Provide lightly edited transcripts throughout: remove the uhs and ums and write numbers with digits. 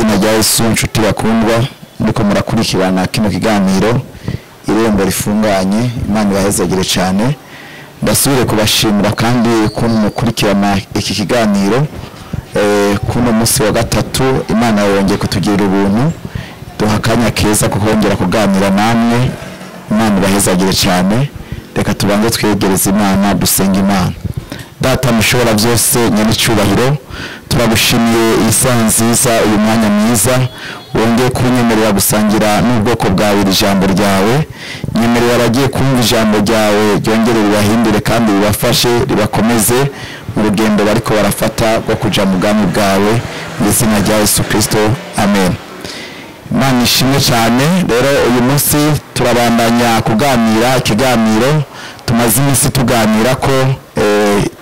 Izina rya Yesu. Inshuti bakundwa muriko murakurikirana kino kiganiro Irembo Rifunganye, Imana ibahezagire cyane. Ndasubire kubashimira kandi ukuntu mukurikirana iki kiganiro. Kuno munsi wa gatatu Imana yongeye kutugirira ubuntu, duha akanya keza ko kongera kuganira namwe. Imana ibahezagire cyane. Reka tubanze twegereze Imana, dusenge Imana. Data mushobora byose, nyanicyubahiro, turagushimiye iyi saha nziza, uyu mwanya mwiza wongeye kunyemerera gusangira n'ubwoko bwawe iri jambo ryawe. Nyemerera abagiye kumva ijambo ryawe ryongere ribahindure kandi ribafashe, ribakomeze mu rugendo bariko barafata rwo kuja mu bwami bwawe, mu izina rya Yesu Kristo, amen. Imana ishimwe cyane. Rero uyu munsi turabandanya kuganira ikiganiro tumaze iminsi tuganira ko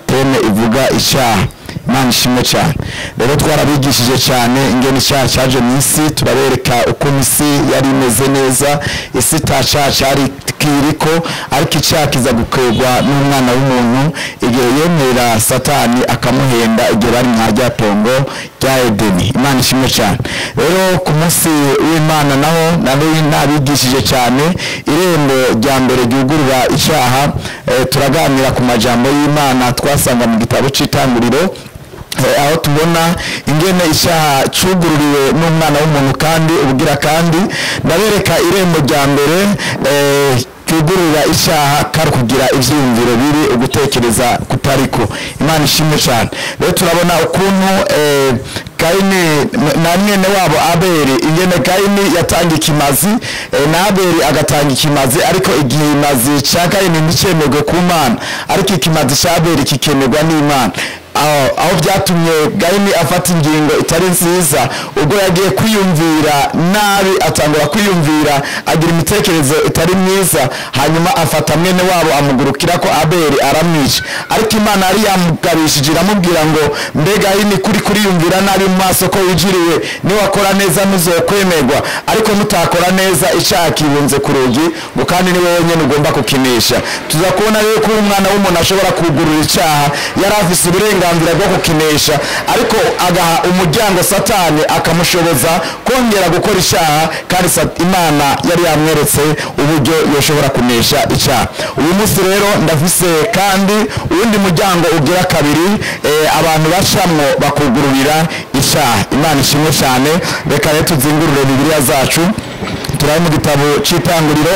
thème ivuga icyaha. Imana ishimwe cyane. Rero twarabigishije cyane ingene icyaha cyaje mu isi, turabereka uko isi yari imeze neza, isi itacaha cyari kiriko, ariko icyaha kiza gukwegwa n'umwana w'umuntu igihe yemerera Satani akamuhenda igihe bari mwa rya tongo rya Edeni. Imana ishimwe cyane. Rero ku munsi w'Imana naho nabigishije cyane irembo rya mbere ryugurura icyaha. Turaganira ku majambo y'Imana twasanga mu gitabo c'Itanguriro, aho tubona ingene icyaha cugururiwe n'umwana w'umuntu. Kandi ubugira kandi ndabereka irembo rya mbere ryugurura icyaha kari kugira ivyiyumviro biri, ugutekereza kutariko. Imana ishimwe cyane. Rero turabona ukuntu Kayini na mwene wabo Abeli, ingene Kayini yatanga ikimazi na Abeli agatanga ikimazi, ariko igihe imazi ca Kayini nticemerwe ku Mana, ariko ikimazi ca Abeli kikemerwa n'Imana. Aho byatumye Kayini afata ingingo itari nziza, ubwo yagiye kwiyumvira nabi, atangura kwiyumvira agira imitekerereze itari myiza, hanyuma afata mwene wabo amugurukira ko Abeli aramwica. Ariko Imana yari yamugabishije iramubwira ngo mbega Kayini kuri kuriyumvira nabi mu maso ko wijiriwe, niwakora neza ntuzokwemerwa, ariko mutakora neza icyaha kibunze ku rugi, ngo kandi ni wowe nyene ugomba kukinesha. Tuza kubona rero ko umwana w'umuntu ashobora kugurura icyaha, yari afise uburenganzira bwo kukinesha, ariko agaha umuryango Satani akamushoboza kongera gukora icyaha, kandi Imana yari yamweretse uburyo yoshobora kunesha icyaha. Uyu munsi rero ndafise kandi uwundi muryango ugira kabiri, abantu bacamwo bakugururira icyaha. Imana ishimwe cyane. Reka rero tuzingurure Bibiliya zacu, turabe mu gitabo c'Itanguriro,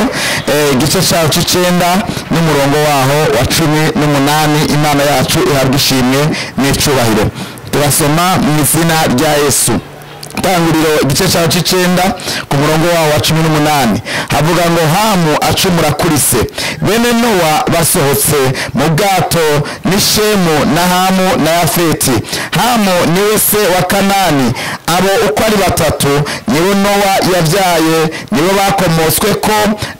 igice cyaho c'icenda n'umurongo waho wa 18. Imana yacu ihabwa ishimwe n'icubahiro. Turasoma mu izina rya Yesu. Itanguriro igice cyaho c'icenda ku murongo waho wa 18 havuga ngo Hamu acumura kuri se. Bene Nowa basohotse mu bwato ni Shemu na Hamu na Yafeti. Hamu niwe se wa Kanani. Abo uko ari batatu nibo Nowa yabyaye, nibo bakomotswe ko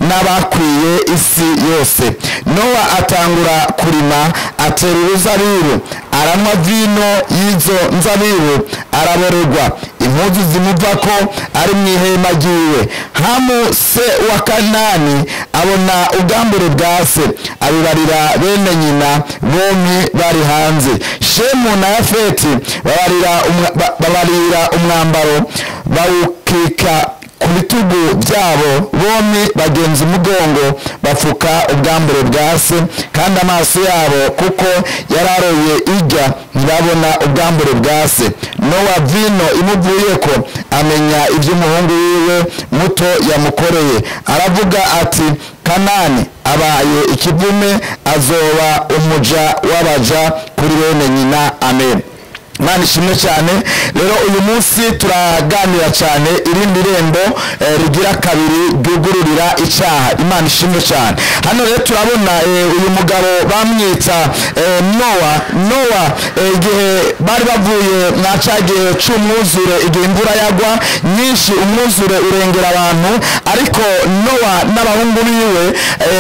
n'abakwiye isi yose. Nowa atangura kurima, atera uruzabibu, aranywa vino y'izo nzabibu, araborerwa, impuzu zimuvako ari mu ihema ryiwe. Hamu se wa Kanani abona ubwambure bwa se, abibarira bene nyina bombi bari hanze. Shemu na Yafeti babarira umwambaro, bawukika ku bitugu byabo bombi, bagenza umugongo bapfuka ubwambure bwa se, kandi amaso yabo kuko yararoye ijya ntibabona ubwambure bwa se. Nowa vino imuvuyeko amenya iby'umuhungu wiwe muto yamukoreye, aravuga ati Kanani abaye ikivume, azoba umuja w'abaja kuri bene nyina. Amen. Imana ishimwe cyane. Rero uyu munsi turaganira cyane irindi rembo rigira kabiri ryugururira icyaha. Imana ishimwe cyane. Hano rero turabona uyu mugabo bamwita Nowa. Nowa igihe bari bavuye mwa ca gihe c'umwuzure, igihe imvura yagwa nyinshi, umwuzure urengera abantu, ariko Nowa n'abahungu biwe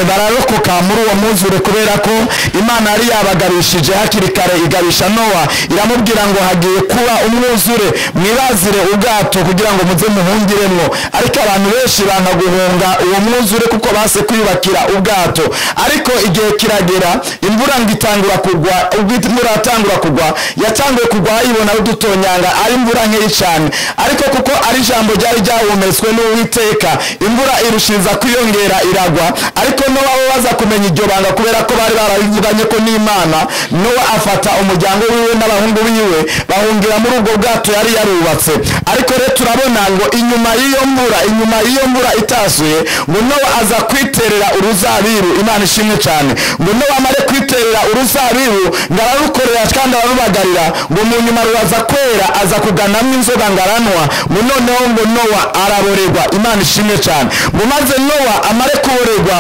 bararokoka muri uwo mwuzure, kubera ko Imana yari yabagarishije hakiri kare, igabisha Nowa iramubwira ngo hagiye kuba umwuzure, mwibazire ubwato kugira ngo muze muhungiremwo. Ariko abantu benshi banga guhunga uwo mwuzure kuko base kwiyubakira ubwato. Ariko igihe kiragera imvura ngo itangura kugwa. Ubwo imvura yatangura kugwa, yatanguye kugwa ayibona udutonyanga, ari imvura nkeyi cyane, ariko kuko ari ijambo ryari ryahumetswe n'Uwiteka, imvura irushiriza kwiyongera iragwa. Ariko Nowa bo baza kumenya iryo banga kubera ko bari barabivuganye ko n'Imana. Nowa afata umuryango wiwe n'abahungu biwe bahungira muri ubwo bwato yari yarubatse. Ariko rero turabona ngo inyuma y'iyo mvura itasuye, ngo Nowa aza kwiterera uruzabibu. Imana ishimwe cyane. Ngo Nowa amare kwiterera uruzabibu, ngo ararukorera kandi ararubagarira, ngo mu nyuma ruraza kwera, aza kuganamo inzoga ngo aranwa, ngo noneho ngo Nowa araborerwa. Imana ishimwe cyane. Ngo maze Nowa amare kuborerwa,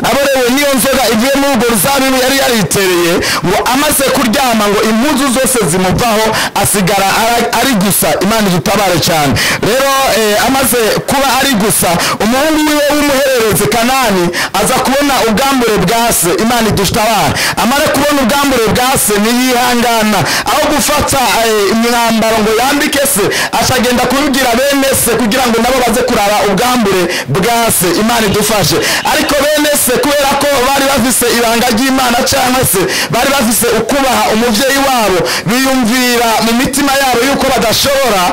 aborewe n'iyo nzoga ivuye muri urwo ruzabibu yari yaritereye, ngo amaze kuryama, ngo impuzu zose zimuvaho, asigara ari gusa. Imana idutabare cyane. Rero amaze kuba ari gusa, umuhungu wiwe w'umuhererezi Kanani aza kubona ubwambure bwa se. Imana idutabare. Amare kubona ubwambure bwa se, ntiyihangana. Aho gufata imyambaro ngo yambike se, acagenda kubibwira bene se kugira ngo nabo baze kuraba ubwambure bwa se. Imana idufashe. Ariko bene se, kubera ko bari bafise ibanga ry'Imana cyangwa se bari bafise ukubaha umuvyeyi wabo, biyumvira mu mitima yabo yuko badashobora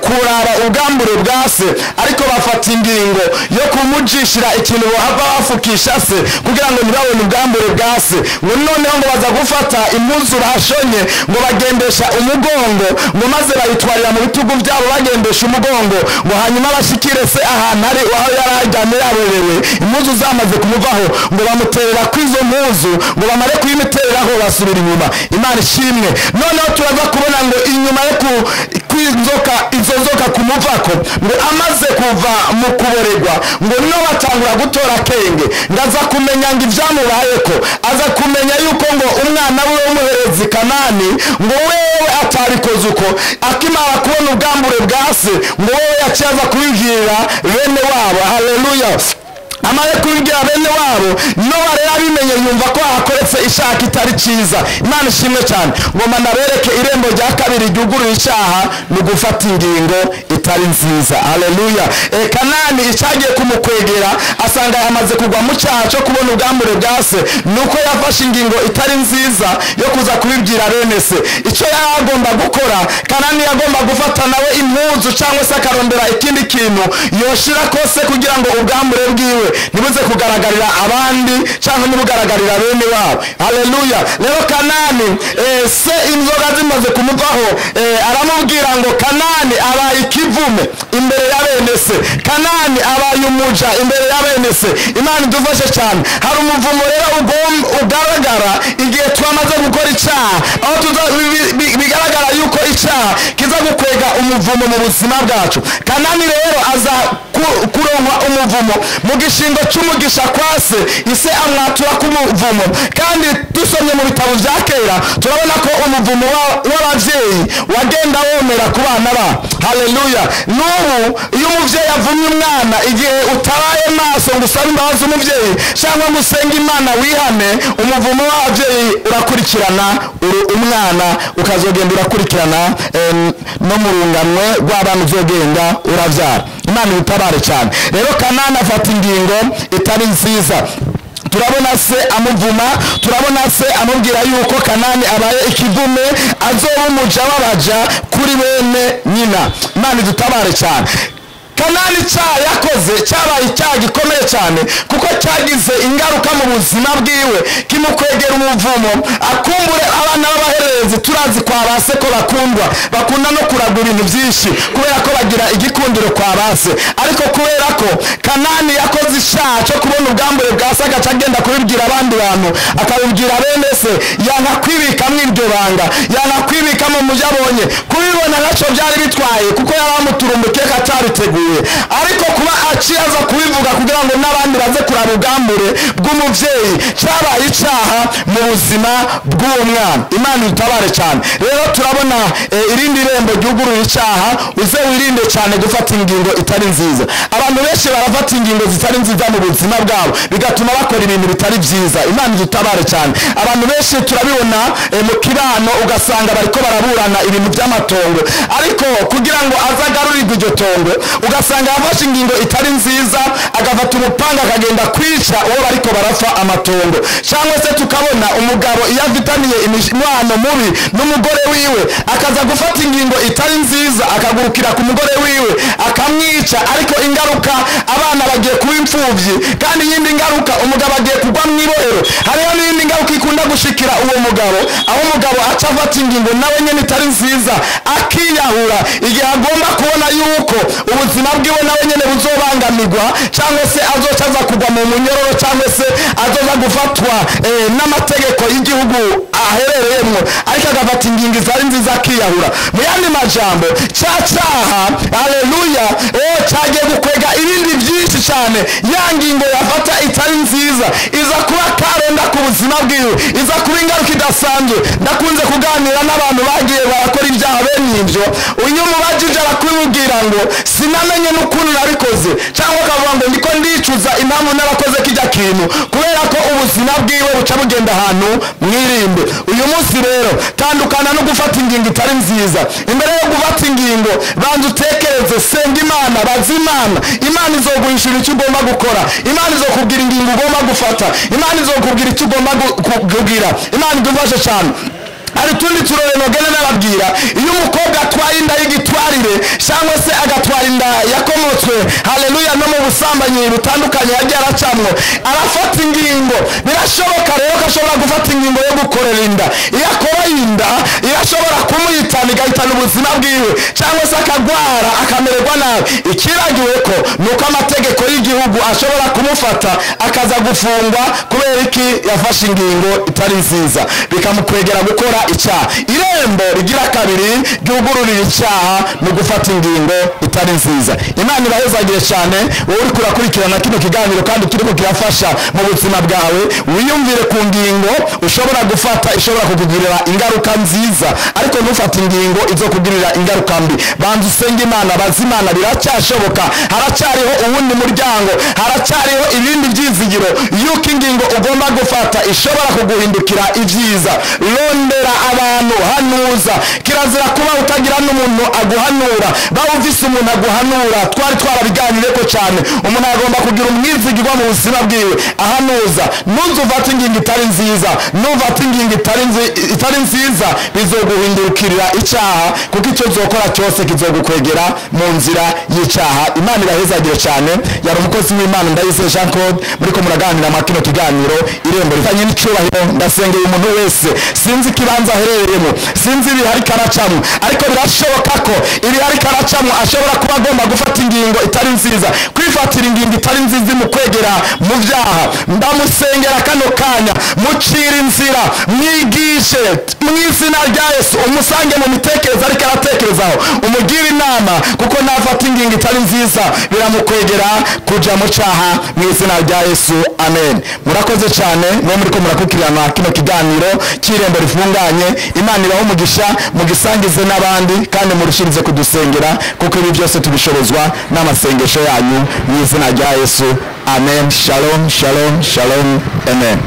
kuraba ubwambure bwa se, ariko bafata ingingo yo kumujishira ikintu bohava bafukisha se kugira ngo ntibabone ubwambure bwa se. Ngo noneho ngo baza gufata impuzu bashonye, ngo bagendesha umugongo, ngo maze bayitwarira mu bitugu byabo bagendesha umugongo, ngo hanyuma bashikire se ahantu ari, aho yari aryamye yaborewe, impuzu zamaze kumuvaho, ngo bamuterera kw'izo mpuzu, ngo bamare kuyimutereraho basubira inyuma. Imana ishimwe. Noneho turaza kubona ngo inyuma yo kw'inzoka, izo nzoka kumuvako, ngo amaze kuva mu kuborerwa, ngo no batangura gutora akenge, ngo aza kumenya ngo ibyamubayeko, aza kumenya yuko ngo umwana we w'umuherezi Kanani, ngo wewe atabikoze uko. Akimara kubona ubwambure bwa se, ngo wewe yaciye aza kubibwira bene wabo. Haleluya. Amaze kubibwira bene wabo, Nowa rero abimenye yumva ko hakoretse ishaka itari cyiza. Imana ishimwe cyane. Ngo manabereke irembo rya kabiri ryuguruye icyaha, ni gufata ingingo itari nziza. Haleluya. Kanani icyagiye kumukwegera asanga yamaze kugwa mu cyaha cyo kubona ubwambure bwa se, nuko yafashe ingingo itari nziza yo kuza kubibwira bene se. Icyo yari agomba gukora, Kanani yagomba gufata nawe impuzu cyangwa se akarondera ikindi kintu yoshira kose kugira ngo ubwambure bwiwe ntibuze kugaragarira abandi cyangwa ntibugaragarira bene wabo. Haleluya. Rero Kanani, se inzoga zimaze kumuvaho, aramubwira ngo Kanani abaye ikivume imbere ya bene se, Kanani abaye umuja imbere ya bene se. Imana idufashe cyane. Hari umuvumo rero ugaragara igihe twamaze gukora icyaha, aho bigaragara yuko icyaha kiza gukwega umuvumo mu buzima bwacu. Kanani rero aza kuronka umuvumo mu gishingo cy'umugisha kwa se, ise amwatura k'umuvumo. Kandi dusomye mu bitabo bya kera, turabona ko umuvumo w'ababyeyi wagenda womera ku bana babo. Haleluya. N'ubu iyo umubyeyi avumye umwana, igihe utabaye maso ngo usabe imbabazi umubyeyi cyangwa ngo usenge Imana wihane, umuvumo w'ababyeyi urakurikirana umwana, ukazogenda urakurikirana no mu runganwe rw'abana uzogenda urabyara. Imana ibutabare cyane. Rero Kanani afata ingingo itari nziza. Turabona se amuvuma, turabona se amubwira yuko Kanani abaye ikivume, azoba umuja w'abaja kuri bene nyina. Imana idutabare cyane. Kanani icyaha yakoze cyabaye icyaha gikomeye cyane, kuko cyagize ingaruka mu buzima bwiwe, kimukwegera umuvumo. Akumbure abana b'abahererezi turazi kwa base ko bakundwa, bakunda no kuragura ibintu byinshi kubera ko bagira igikundiro kwa base. Ariko kubera ko Kanani yakoze icyaha cyo kubona ubwambure bwa se, agaca agenda kubibwira abandi bantu, akabibwira bene se, yanka kwibikamo iryo banga, yanka kwibikamo mu byo abonye. Kubibona ntacyo byari bitwaye kuko yari amuturumbuke ko atabiteguye, ariko kuba Yaciye aza kubivuga kugira ngo n'abandi baze kuraba ubwambure bw'umuvyeyi. Cyabaye icaha mu buzima bw'uwo mwana. Imana itabare cyane. Rero turabona irindi rembo ryugurura icaha. Uze wirinde cyane gufata ingingo itari nziza. Abantu benshi barafata ingingo zitari nziza mu buzima bwabo, bigatuma bakora ibintu bitari byiza. Imana idutabare cyane. Abantu benshi turabibona mu kibano, ugasanga bariko baraburana ibintu by'amatongo, ariko kugira ngo azagarurirwe iryo tongo ugasanga yafashe ingingo itari nziza, agafata umupanga akagenda kwica uwo bariko barapfa amatongo. Cyangwa se tukabona umugabo iyo afitaniye imibano mubi n'umugore wiwe, akaza gufata ingingo itari nziza, akagurukira ku mugore wiwe akamwica, ariko ingaruka abana bagiye kuba imfuvyi, kandi iyindi ngaruka umugabo agiye kugwa mu ibohero. Hariho n'iyindi ngaruka ikunda gushikira uwo mugabo, aho umugabo aca afata ingingo nawe nyene itari nziza akiyahura, igihe agomba kubona yuko ubuzima bwiwe nawe nyene buzobangamirwa, cyangwa se azoca aza kugwa mu munyororo, cyangwa se azoza gufatwa n'amategeko y'igihugu aherereyemo, ariko agafata ingingo itari nziza akiyahura. Mu yandi majambo, cya cyaha, haleluya, cyagiye gukwega ibindi byinshi cyane. Ya ngingo yafata itari nziza iza kuba karonda ku buzima bwiwe, iza kuba ingaruka idasanzwe. Ndakunze kuganira n'abantu bagiye barakora ibyaha bene ibyo, uyu mubajije arakubwira ngo sinamenye n'ukuntu nabikoze, cyangwa akavuga ngo ndiko ndicuza impamvu narakoze kijya kintu, kubera ko ubuzima bwiwe buca bugenda ahantu. Mwirinde uyu munsi rero, tandukana no gufata ingingo itari nziza. Imbere yo gufata ingingo banza utekereze, senga Imana, baza Imana. Imana izoguhishura icyo ugomba gukora, Imana izokubwira ingingo ugomba gufata, Imana izokubwira icyo ugomba kugira. Imana idufashe cyane. Hari utundi turore nogenda nababwira. Iyo umukobwa atwaye inda y'igitwarire, cyangwa se agatwara inda yakomotswe, haleluya, no mu busambanyi butandukanye yagiye aracamwo, arafata ingingo. Birashoboka rero ko ashobora gufata ingingo yo gukorera inda. Iyo akoreye inda irashobora kumuhitana, igahitana ubuzima bwiwe, cyangwa se akagwara akamererwa nabi. Ikiragiwe ko nuko amategeko y'igihugu ashobora kumufata akaza gufungwa kubera iki? Yafashe ingingo itari nziza, bikamukwegera gukora icyaha. Irembo rigira kabiri ryugururira icyaha ni gufata ingingo itari nziza. Imana ibahezagire cyane. Wowe uri kurakurikirana kino kiganiro kandi kiriko kirafasha mu buzima bwawe, wiyumvire ku ngingo ushobora gufata ishobora kukugirira ingaruka nziza, ariko ntufate ingingo izokugirira ingaruka mbi. Banza usenge Imana, baza Imana, biracyashoboka. Haracyariho uwundi muryango, haracyariho ibindi byizigiro yuko ingingo ugomba gufata ishobora kuguhindukira ibyiza. Rondera abantu, hanuza. Kirazira kuba utagira n'umuntu aguhanura. Bawumvise umuntu aguhanura, twari twarabiganiriye ko cyane. Umuntu agomba kugira umwizigirwa mu buzima bwiwe ahanuza. Ntuzufate ingingo itari nziza, nufata ingingo itari nziza bizoguhindukirira icyaha, kuko icyo uzokora cyose kizogukwegera mu nzira y'icyaha. Imana ibahezagire cyane. Yari umukozi w'Imana Ndayizeye Jean Claude, muriko muraganira mwa kino kiganiro Irembo rifanye n'icyubahiro. Ndasengeye umuntu wese, sinzi ikibanza aherereyemo, sinzi ibihari karacamo, ariko birashoboka ko ibihari karacamo ashobora kuba agomba gufata ingingo itari nziza, kwifatira ingingo itari nziza mu kwegera mu byaha. Ndamusengera kano kanya, mucira inzira, mwigishe mu izina rya Yesu, umusange mu mitekerereze ariko aratekerezaho, umugire inama, kuko nafata ingingo itari nziza biramukwegera kuja mu cyaha mu izina rya Yesu, amen. Murakoze cyane mwe muriko murakurikirana kino kiganiro cy'Irembo rifunganye. Imana ibahe umugisha, mugisangize n'abandi, kandi murushirize kudusengera, kuko ibi byose tubishorezwa n'amasengesho yanyu mu izina rya Yesu, amen. Shalom, shalom, shalom, amen.